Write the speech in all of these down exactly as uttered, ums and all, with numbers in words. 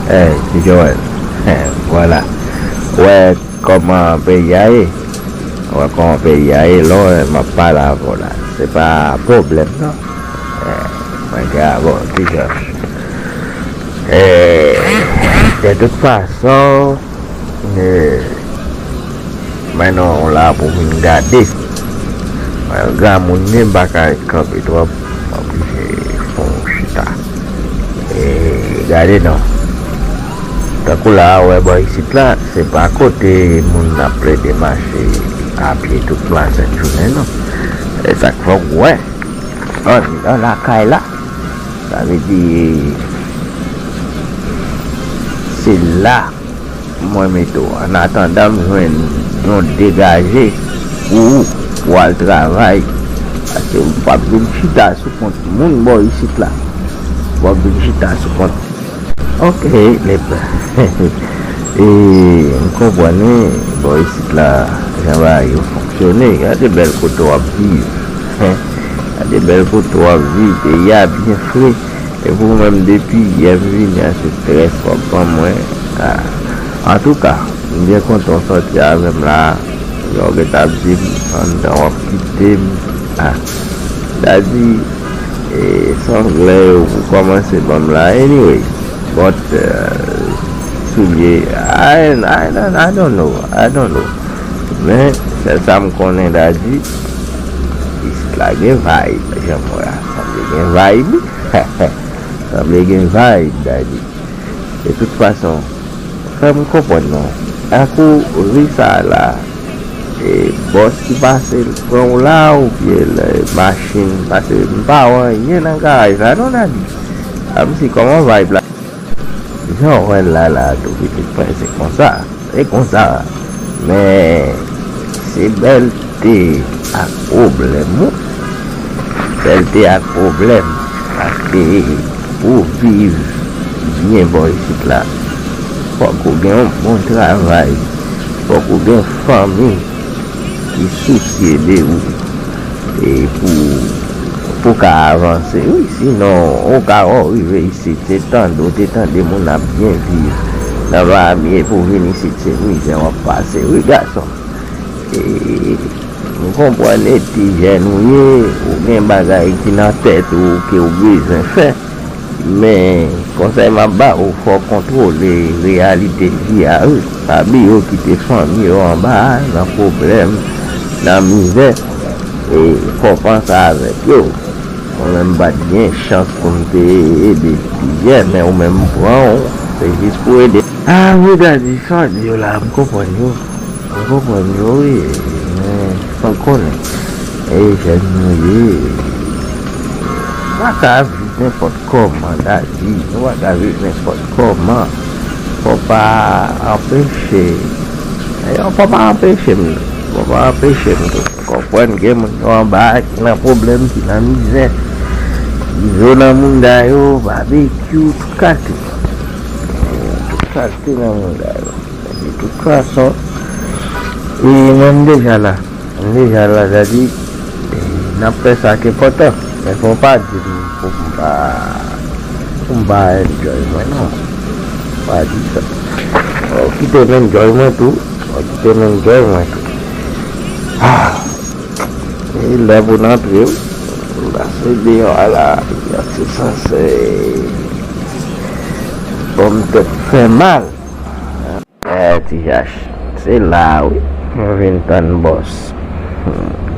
Hey, Ti Joel. Vwala. Wè kòman peyi a ye. Wè kòman peyi a ye. Lè w wè m ap pale avè w la, se pa pwoblèm, non. Eh, mwen gen avè w, Ti Jòj. Eh, de tout fason, eh, men non, w la pou vin gade. Mwen, granmoun, li m pa ka ret kanpe twòp, m oblije fè yon chita. E, gade non. Tankou la, w wè bò isit la, se pa kote moun ap plede mache a pye tout mwasenn jounen, non. E sa k fè w wè. Ann, nan lakay la. Sa vle di, se la mwen mete w. Annatandan m jwenn yon degaje pou ou, pou w al travay. Paske w p ap vin chita sou kont moun bò isit la. W ap vin chita sou kont. Ok, lep. E, m konprann, wi, bò isit la, jan bagay yo fonksyone. Gade bèl kote w ap viv. Gade bèl kote w ap viv. Peyi a byen fre. Epi w menm, depi yè m vini a, se strès w ap ban mwen. Ah. Antouka, m byen kontan w sòti avè m la. Jan w gentan ap di m, anndan w ap kite m. Ah. Dadi, e, sanglè yo pou kòmanse ban m la. Anyway, but, eh, soulye, I, I, don't- I don't know, I don't know. Men, sèl sa m konnen, Dadi, isit la gen vibe, jan m wè a. Sanble gen vibe. Sanble gen vibe, Dadi. De tout fason, fè m konprann non. Akouri sa la, e bòs ki pase l pran w la, oubyen l, machin, paske m pa wè anyen nan garaj la, non, Dadi. Kòmsi, kòman vibe la? Jan w wè l la, la, tou pitit mwen, se konsa. Se konsa. Men, se bèlte ak pwoblèm, wi. Bèlte ak pwoblèm. Paske pou w viv byen bò isit la, fòk ou gen yon bon travay. Fòk ou gen fanmi ki sousye de ou. E pou, pou w ka avanse, wi. Sinon, ou ka wè w rive isit, se tande w te tande moun ap byen viv nan Miami, epi w vin isit, se mizè w ap pase, wi, gason. E, m konprann e ti jèn ou ye, ou gen bagay ki nan tèt ou ke w bezwen fè. Men, konsèy m ap ba ou, fò w kontwole reyalite vi a, wi. Pa bliye w kite fanmi yo anba a, nan pwoblèm, nan mizè. E fò w panse avèk yo. Mwen menm, m pa t gen chans pou m te ede plizyè, men ou menm, m pran w, se jis pou ede. Ah, wi, Dadi, sa w di yo la, m konprann yo. M konprann yo, wi, men fò w konnen, e jèn nou ye, nou pa ka viv nenpòt kòman, Dadi, nou pa ka viv nenpòt kòman. Fò pa anpeche, e, fò pa anpeche m, fò pa anpeche m tou. Konprann gen moun yo anba a ki nan pwoblèm, ki nan mizè. Izo nan mounda yo, babekyou, tout kalite. Tout kalite nan mounda yo. De tout fason, e mwen m deja la. M deja la, sa di, e, n ap fè sa k enpòtan. Men fò w pa di m pou m pa, pou m pa enjoy mwen, non. Pa di sa. Fò w kite m enjoy mwen tou. Fò w kite m enjoy mwen tou. Ah. E lè pou n antre, wi. M pase deyò a la, se sanse bon tèt fè mal. Eh, Ti Jach, se la, wi. Mwen vin tann bòs.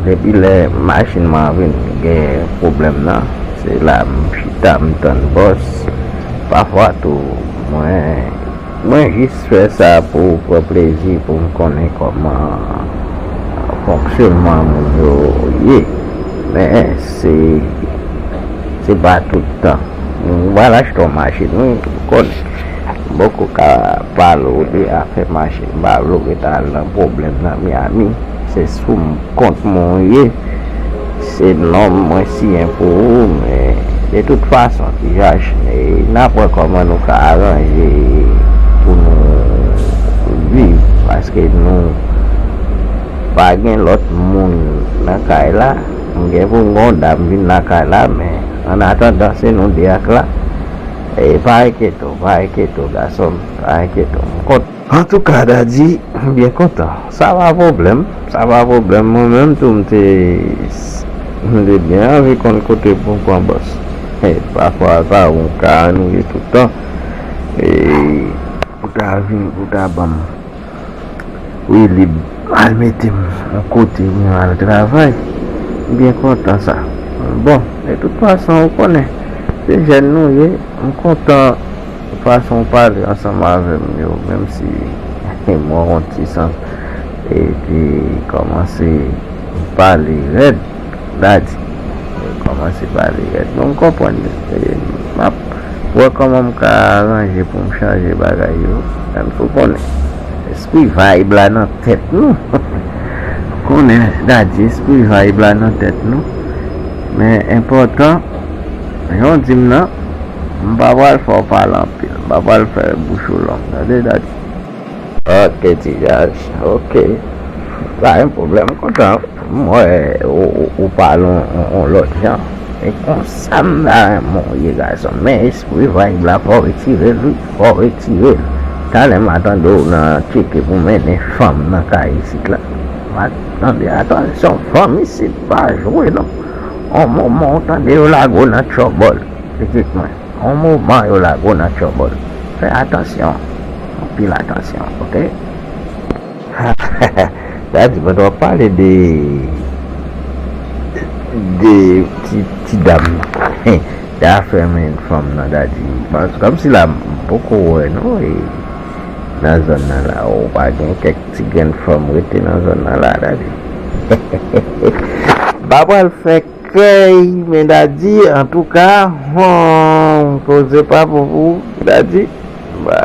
Depi lè machin mwen vin gen pwoblèm nan, se la m chita, m tann bòs. Pafwa tou, mwen, mwen jis fè sa pou pran plezi, pou m konnen kòman fonksyonman moun yo ye. Men se, se pa tout tan. M pral achte yon machin, wi, ou konnen. M poko ka pale w de afè machin. M pa vle w ret al nan pwoblèm nan Miami. Se sou m kont mwen w ye. Se non mwen siyen pou ou, men de tout fason, Ti Jach, e, n ap wè kòman nou ka aranje pou nou viv, paske nou pa gen lòt moun nan kay la. M gen pou m gen yon dam vin nan kay la, men annatandan, se nou de ak la. E pa enkyete w, pa enkyete w, gason m, pa enkyete w. M kont. Antouka, Daddy, m byen kontan. Sa pa pwoblèm, sa pa pwoblèm. Mwen menm tou, m te, m te byen anvi konn kote pou m pran bòs. E, pafwa, sa ou ka annuye tout tan. E, pou ta vin, pou ta ban m wi, lib al mete m yon kote pou m al travay. M byen kontan sa. Bon, de tout fason, ou konnen, se jèn nou ye, m kontan fason w pale ansanm avè m yo, menm si mwen yon ti sans, e te kòmanse pale rèd, Daddy. Kòmanse pale rèd. Bon, m konprann. E, m ap wè kòman m ka aranje pou m chanje bagay yo. Menm si w konnen, espri vibe la nan tèt nou. Konnen, Daddy, espri vibe la nan tèt nou. Men enpòtan, jan w di m nan, m pa pral fè w pale anpil. M pa pral fè bouch ou long. Tande, Daddy? Ok, ti jaj. Ok. Pa gen pwoblèm, m kontan. M wè ou, ou, ou pale yon, yon, yon lòt jan. E konsa m ta renmen w ye, gason. Men espri vibe la, fò w retire l, wi. Fò w retire l. Talè m a tande w nan tcheke pou mennen fanm nan kay isit la. M a tande, atansyon, fanm isit pa jwe non. On moman w tande yo lage w nan tchòbòl, pitit mwen. On moman yo lage w nan tchòbòl. Fè atansyon. Anpil atansyon, ok? Daddy, pandan w ap pale de, de ti, ti dam nan, de afè men fanm nan, Daddy. Paske kòmsi la, m poko wè, non, e nan zòn nan la, ou pa gen kèk ti grenn fanm rete nan zòn nan la, Daddy. M pa pral fè kèy, men Daddy, antouka, hon, koze pa pou ou, Daddy. Ba.